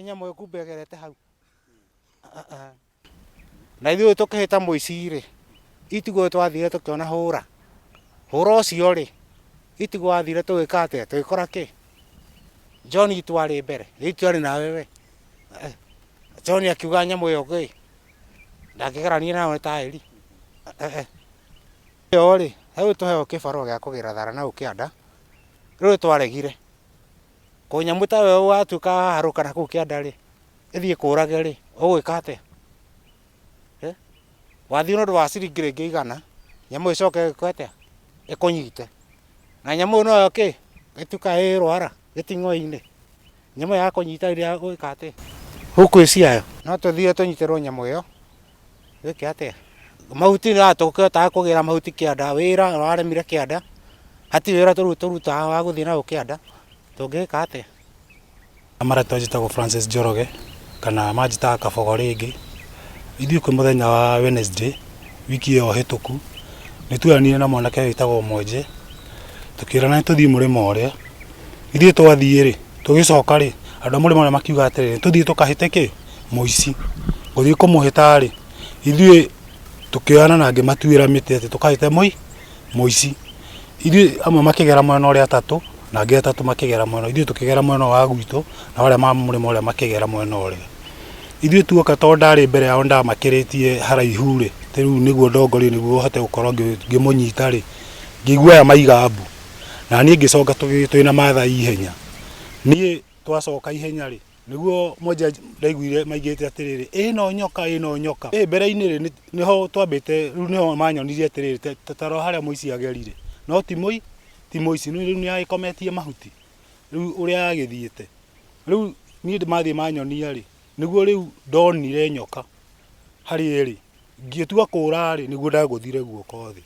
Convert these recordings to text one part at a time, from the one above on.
Nyamũ ĩyo kumbe ĩgerete hau. Na ithuĩ tũkĩhĩta mũici rĩ, itiguo twathire tũkĩona hũra. Hũra ũcio rĩ, itiguo wathire tũgĩka atĩa, tũgĩkora kĩ? John twarĩ mbere, rĩu twarĩ nawe we. John akiuga nyamũ ĩyo kĩ, ndangĩgerania nayo nĩ taĩri. Ĩyo rĩ, rĩu tũheo kĩbarũa gĩa kũgĩra thara na hau kĩanda, rĩu twaregire. Ko nyamũ ta ĩyo watuĩka waharũka na kũu kĩanda rĩ, ĩthiĩ ĩkũrage rĩ, ũgwĩka atĩa? Eh? Wathiĩ nĩ ũndũ wa ciringi rĩngĩ igana, nyamũ ĩcoke ĩke atĩa? Ĩkũnyite. Na nyamũ ĩyo noyo kĩ? Ĩtuĩkaga ĩ rwara gĩting'oe-inĩ. Nyamũ ĩyo yakũnyita rĩrĩa ũgwĩka atĩa? Huku ciayo. No tũthiĩ tũnyitĩrwo nyamũ ĩyo, ĩke atĩa? Mahuti no tũkĩhotaga kũgĩra mahuti kĩanda, wĩra ũraremire kĩanda, hatirĩ wĩra tũrutaga wa gũthiĩ nahau kĩanda, tũngĩka atĩa? Marĩtwa njĩtagwo Francis Njoroge kana manjĩtaga Kabogo rĩngĩ. Ithuĩ kwĩ mũthenya wa Wednesday wiki ĩyo hĩtũku nĩ tuoyanire na mwanake wĩtagwo Mwenje tũkĩrana tũthiĩ mũrĩmo ũrĩa. Ithuĩ twathiĩ rĩ, tũgĩcoka rĩ, andũ a mũrĩmo ũrĩa makiuga atĩrĩrĩ, tũthiĩ tũkahĩte kĩ? Mũici. Gũthiĩ kũmũhĩta rĩ, ithuĩ tũkĩoyana na ngĩmatuĩra mĩtĩ atĩ tũkahĩte mũici. Ithuĩ amwe makĩgera mwena ũrĩa atatũ, na angĩ atatũ makĩgera mwena, ithuĩ tũkĩgera mwena ũyũ wa gwitũ, nao arĩa ma mũrĩmo ũrĩa makĩgera mwena ũrĩa. Ithuĩ tuoka tondũ ndarĩ mbere yao ndamakĩrĩtie haraihu rĩ, rĩu nĩguo ndongorio nĩguo hote gũkorwo ngĩmũnyita rĩ, ngĩigua aya maiga mbu, na niĩ ngĩcoka twĩna Maathai ihenya. Niĩ twacoka ihenya rĩ, Nĩguo mwenja ndaiguire maigĩte atĩrĩrĩ, ĩno nyoka, ĩno nyoka. Ĩ mbere-inĩ rĩ, nĩho twambĩte, rĩu nĩho manyonirie atĩrĩrĩ, ta rora harĩa mũici agerire. No ti mũi, ti mũici, rĩu nĩ agĩkometie mahuti, rĩu ũrĩa agĩthiĩte. Rĩu niĩ mathiĩ manyonia rĩ, nĩguo rĩu ndonire nyoka harĩa ĩrĩ. Ngĩtua kũra rĩ, nĩguo ndagũthire guoko thĩ.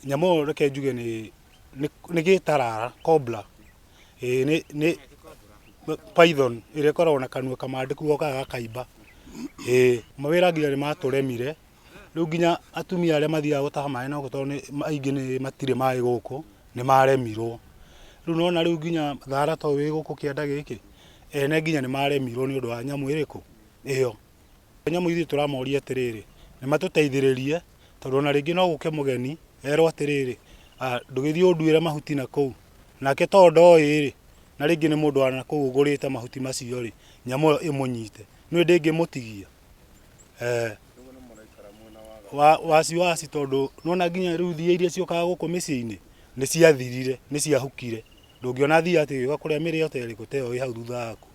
Nyamũ ĩyo reke njuge nĩ, nĩ gĩtarara, cobra. Ĩĩ nĩ nĩ python ĩrĩa ĩkoragwo na kanua kamandĩku gokaga gakaimba. Ĩĩ mawĩra nginya nĩ matũremire, rĩu nginya atumia arĩa mathiaga gũtaha maĩ na gũkũ tondũ aingĩ nĩ matirĩ maĩ gũkũ, nĩ maremirwo. Rĩu nĩ wona rĩu nginya thara ta ũyũ wĩ gũkũ kĩanda gĩkĩ, ene nginya nĩ maremirwo nĩ ũndũ wa nyamũ ĩrĩkũ? Ĩyo. Nyamũ ithuĩ tũramoria atĩrĩrĩ, nĩ matũteithĩrĩrie tondũ ona rĩngĩ no gũke mũgeni erwo atĩrĩrĩ, ndũgĩthiĩ ũnduĩre mahuti na kũu. Nake tondũ ndoĩ-rĩ, na rĩngĩ nĩ mũndũ wa nakũu ũgũrĩte mahuti macio-rĩ, nyamũ ĩyo ĩmũnyite. Nĩũĩ ndĩngĩmũtigia. Wasiwasi tondũ nĩwona nginya rĩu thiia iria ciũkaga gũkũ mĩciĩ-inĩ, nĩ ciathirire, nĩ ciahukire. Ndũngĩona thiia atĩ ĩgĩũka kũrĩa mĩrĩo ta ĩrĩkũ ta ĩyo ĩ hau thutha waku.